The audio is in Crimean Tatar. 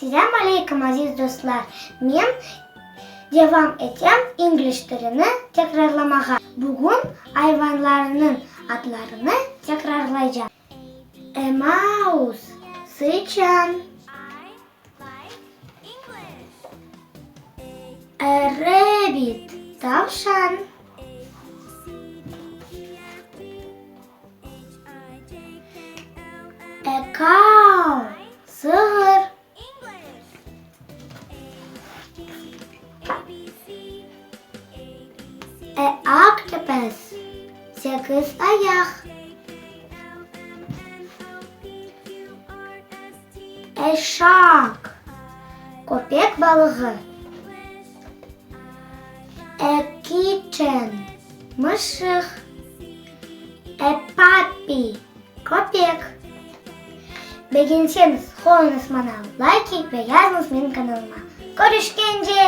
Selâm aleyküm, aziz dostlar! Men devam etem ingliz tilini tekrarlamağa. Bugün ayvanlarnıñ adlarını tekrarlaycam. A mouse, sıçan. A rabbit, tavşan. A cow, sığır. A octopus, sekizayaq. A shark, köpek balığı. A kitten, mışıq. A puppy, köpek. Begenseñiz, qoyuñız maña layki ve yazıñız menim kanalıma. Körüşkence!